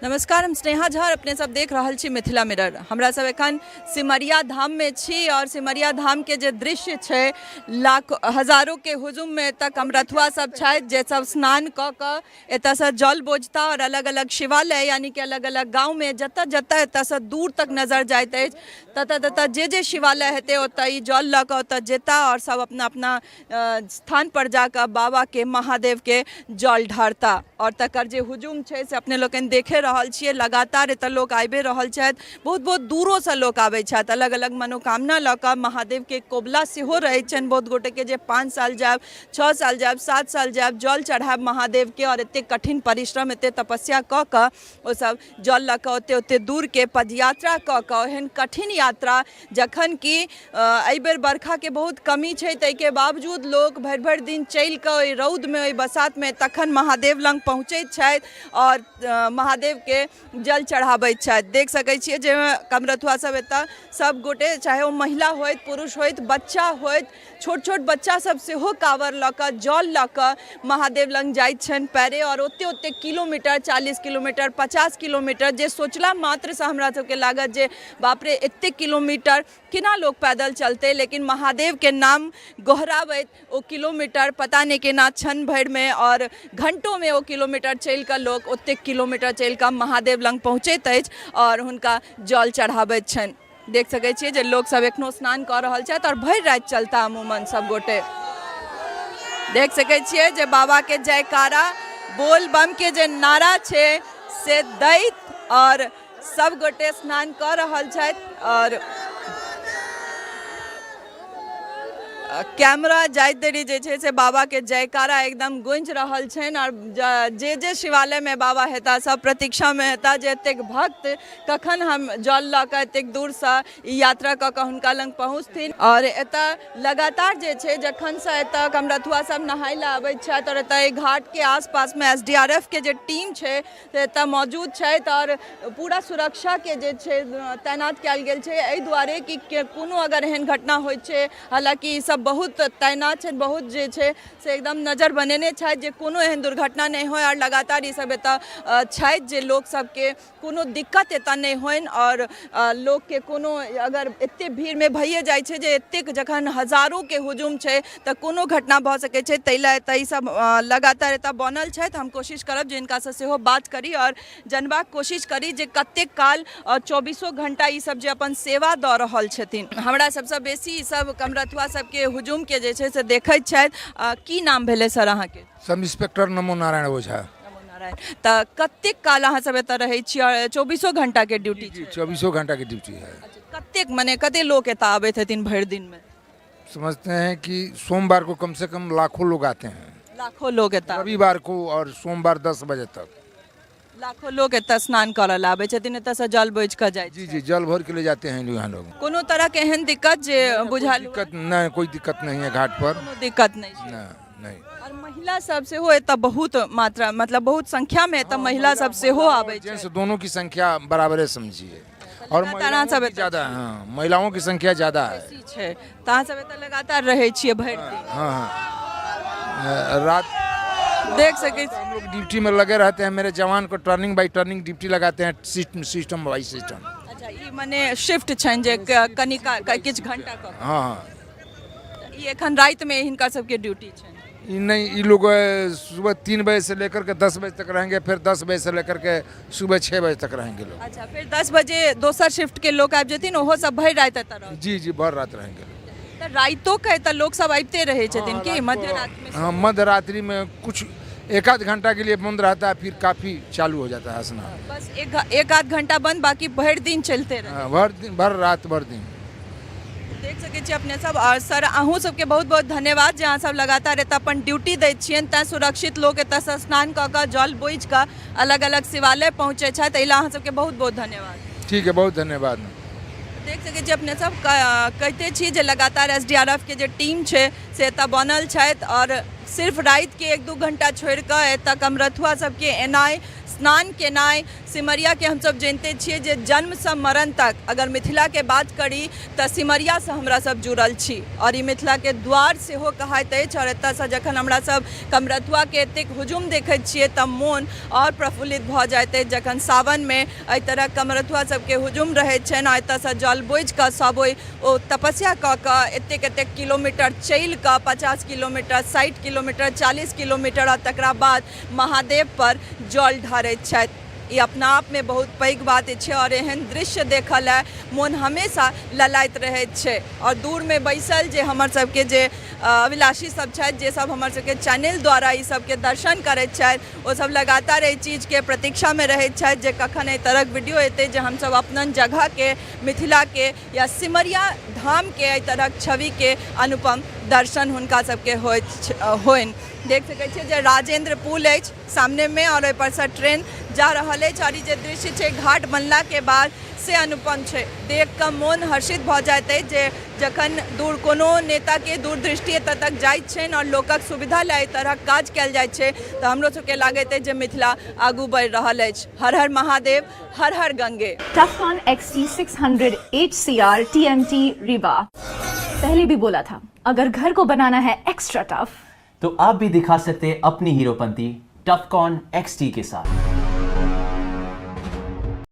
नमस्कार, हम स्नेहा झा, अपने सब देख रहल छी मिथिला मिरर। हमरा सब एखन सिमरिया धाम में छी और सिमरिया धाम के जे दृश्य छै, लाख हजारों के हुजुम में एतऽ कमरथुआ सब छथि जे सब स्नान कऽ कऽ एतऽसँ जल बोझता और अलग अलग शिवालय, यानी कि अलग अलग गाँव में जतऽ जतऽ एतऽसँ दूर तक नजर जाइत अछि, ततऽ ततऽ जे जे शिवालय हेतै, ओतऽ ई जल लऽ कऽ ओतऽ जेता और सब अपना अपना स्थान पर जाकऽ बाबाके, महादेवके जल ढारता। आओर तकर जे हुजूम छै से अपने लोकनि देखे रहल छियै। लगातार एतऽ लोक आबिए रहल छथि। बहुत बहुत दूरोसँ लोक आबै छथि अलग अलग मनोकामना लऽ कऽ। महादेवके कोबला सेहो रहै छनि बहुत गोटेके जे 5 साल जायब, 6 साल जायब, 7 साल जायब, जल चढ़ायब महादेवके। आओर एतेक कठिन परिश्रम, एतेक तपस्या कऽ कऽ ओसभ जल लऽ कऽ ओते ओते दूरके पदयात्रा कऽ कऽ, एहन कठिन यात्रा, जखन कि एहिबेर बरखाके बहुत कमी छै, ताहिके बावजूद लोक भरि भरि दिन चलि कऽ ओहि रौदमे, ओहि बसातमे तखन महादेव लग पहुँचैत छथि आओर महादेवके जल चढ़ाबैत छथि। देख सकै छियै जे कमरथुआ सब एतऽ सब गोटे, चाहे ओ महिला होथि, पुरुष होथि, बच्चा होथि, छोट छोट बच्चा सब सेहो काँवर लऽ कऽ, जल लऽ कऽ महादेव लग जाइत छनि पैरे। आओर ओते ओते किलोमीटर, 40 किलोमीटर, 50 किलोमीटर, जे सोचला मात्रसँ हमरा सबके लागत जे बाप रे, एतेक किलोमीटर केना लोक पैदल चलतै, लेकिन महादेवके नाम गोहराबैत ओ किलोमीटर पता नहि केना क्षण भरिमे आओर घंटोमे ओ किलोमीटर चलि कऽ लोक ओतेक किलोमीटर चलि कऽ महादेव लग पहुँचैत अछि आओर हुनका जल चढ़ाबैत छनि। देख सकै छियै जे लोक सब एखनो स्नान कऽ रहल छथि आओर भरि राति चलता अमूमन सब गोटे। देख सकै छियै जे बाबा के जयकारा, बोल बम के जे नारा छै से दैत आओर सब गोटे स्नान कऽ रहल छथि। आओर कैमरा जाइत देरी जे छै से बाबाके जयकारा एकदम गूंजि रहल छनि। आओर जे जे शिवालयमे बाबा हेता, सब प्रतीक्षामे हेता जे एतेक भक्त कखन हम जल लऽ कऽ एतेक दूरसँ ई यात्रा कऽ कऽ हुनका लग पहुँचथिन। आओर एतऽ लगातार जे छै, जखनसँ एतऽ कमरथुआ सब नहाय लए आबैत छथि आओर एतऽ एहि घाटके आसपासमे एसडीआरएफके जे टीम छै से एतऽ मौजूद छथि आओर पूरा सुरक्षाके जे छै तैनात कयल गेल छै, एहि दुआरे कि कोनो अगर एहन घटना होइत छै। हालाँकि ई सब बहुत तैनात छथि, बहुत जे छै से एकदम नजर बनेने छथि जे कोनो एहन दुर्घटना नहि होइ। आओर लगातार ई सब एतऽ छथि जे लोक सबके कोनो दिक्कत एतऽ नहि होइन। आओर लोकके कोनो अगर एते भीड़मे भइए जाइ छै जे एतेक जखन हजारोके हुजूम छै तऽ कोनो घटना भऽ सकै छै, ताहि लए एतऽ ई सब लगातार एतऽ बनल छथि। हम कोशिश करब जे हिनकासँ सेहो बात करी आओर जनबाक कोशिश करी जे कतेक काल आओर चौबीसो घंटा ई सब जे अपन सेवा दऽ रहल छथिन। हमरा सबसँ बेसी ई सब कमरथुआ सबके हुजूमके जे छै से देखैत छथि। की नाम भेलै सर अहाँके? सब इंस्पेक्टर नमो नारायण ओझा। नमो नारायण। तऽ कतेक काल अहाँ सब एतऽ रहै छी आओर चौबीसो घंटाके ड्यूटी छै? चौबीसों घंटा की ड्यूटी है। अच्छा, कतेक मने कतेक लोक एतऽ आबैत हेथिन भरि दिनमे? समझते हैं कि सोमवार को कम से कम लाखों लोग आते हैं। लाखों लोग एतऽ। रविवार को और सोमवार 10 बजे तक। लाखों लोग एतऽ स्नान करऽ लए आबै छथिन, एतऽसँ जल बोझि कऽ जाइ। जी, जल भर के ले जाते हैं यहाँ लोग। कोनो तरहके एहन दिक्कत जे बुझायल? दिक्कत नहीं, कोई दिक्कत नहीं है घाट पर। कोनो दिक्कत नहि छै? नहीं। आओर महिला सब सेहो एतऽ बहुत मात्रा, मतलब बहुत संख्यामे एतऽ महिला सब सेहो आबै छै। जेंट्स दोनों की संख्या बराबर है समझिए और लगातार महिलाओं अहाँ सब की एतऽ ज्यादा, हाँ, महिलाओं की संख्या ज्यादा है। बेसी छै। तऽ अहाँ सब एतऽ लगातार रहै छियै भरि दिन? हाँ, रात देख सकै छी। हम लोग ड्यूटी में लगे रहते हैं। मेरे जवान को टर्निंग बाई टर्निंग ड्यूटी लगाते हैं, सिस्टम सिस्टम बाई सिस्टम। अच्छा, ई मने शिफ्ट छनि जे कनि किछु घंटा कऽ हाँ। ई एखन रातिमे हिनका सबके ड्यूटी छनि? ई नहीं, ये लोग सुबह 3 बजे से लेकर के 10 बजे तक रहेंगे, फिर 10 बजे से लेकर के सुबह 6 बजे तक रहेंगे लोग। अच्छा, फिर 10 बजे दोसर शिफ्ट के लोक आबि जेथिन, ओहो सब भरि राति एतऽ रहत? जी, भर रात रहेंगे लोग। तऽ रातिो के एतऽ लोक सब आबिते रहै छथिन कि मध्य रातिमे? हाँ, मध्य रात्रि में कुछ एक आध घंटा के लिए बंद रहता है, फिर काफ़ी चालू हो जाता है स्नान। बस एक आध घंटा बंद, बाकी भरि दिन चलते रहै? हाँ, भर दिन, भर रात, भर दिन। देख सकै छी अपने सब। आओर सर, अहूँ सबके बहुत बहुत धन्यवाद जे अहाँ सब लगातार एतऽ अपन ड्यूटी दै छियनि, तैँ सुरक्षित लोक एतऽसँ स्नान कऽ कऽ, जल बोझि कऽ अलग अलग शिवालय पहुँचै छथि। एहि लए अहाँ सबके बहुत बहुत धन्यवाद। ठीक है, बहुत धन्यवाद। देख सकै छी अपने सब, कहिते छी जे लगातार एसडीआरएफ के जे टीम छै से एतऽ बनल छथि। आओर सिर्फ रातिके 1-2 घंटा छोड़ि कऽ एतऽ कमरथुआ सबके एनाइ, स्नान केनाइ से सिमरियाके हमसब जनिते छियै जे जन्मसँ मरण तक अगर मिथिलाके बात करी तऽ सिमरियासँ हमरा सब जुड़ल छी आओर ई मिथिलाके द्वार सेहो कहाइत अछि। आओर एतऽसँ जखन हमरा सब कमरथुआके एतेक हुजुम देखैत छियै तऽ मोन आओर प्रफुल्लित भऽ जाइत अछि। जखन सावनमे एहि तरह कमरथुआ सबके हुजुम रहैत छनि आ एतऽसँ जल बोझिकऽ सब ओहि ओ तपस्या कऽ कऽ एतेक एतेक किलोमीटर चलि कऽ 50 किलोमीटर, 60 किलोमीटर, 40 किलोमीटर आ तकरा बाद महादेव पर जल ढारैत छथि। ई अपना आपमे बहुत पैघ बात छै आओर एहन दृश्य देखऽ लए मोन हमेशा ललाइत रहैत छै। आओर दूरमे बैसल जे हमर सबके जे अभिलाषी सब छथि, जे सब हमर सबके चैनल द्वारा ई सबके दर्शन करैत छथि, ओ सब लगातार एहि चीजके प्रतीक्षामे रहैत छथि जे कखन एहि तरहक वीडियो एतै जे हमसब अपन जगहके, मिथिलाके या सिमरिया धामके एहि तरहक छविके अनुपम दर्शन हुनका सबके होइत होइन। देख सकै छियै जे राजेंद्र पुल अछि सामनेमे आओर ओहिपरसँ ट्रेन जा रहल अछि। आओर ई जे दृश्य छै घाट बनलाके बाद से अनुपम छै, देख कऽ मोन हर्षित भऽ जाइत अछि जे जखन दूर कोनो नेताके दूरदृष्टि एतऽ तक जाइत छनि आओर लोकक सुविधा लए एहि तरहक काज कयल जाइत छै तऽ हमरो सबके लागैत अछि जे मिथिला आगू बढ़ि रहल अछि। हर हर महादेव, हर हर Gange. Tufcon XT600 HCR TMT Rewa। पहले भी बोला था, अगर घर को बनाना है एक्स्ट्रा टफ तो आप भी दिखा सकते हैं अपनी हीरोपंती टफकॉन XT के साथ।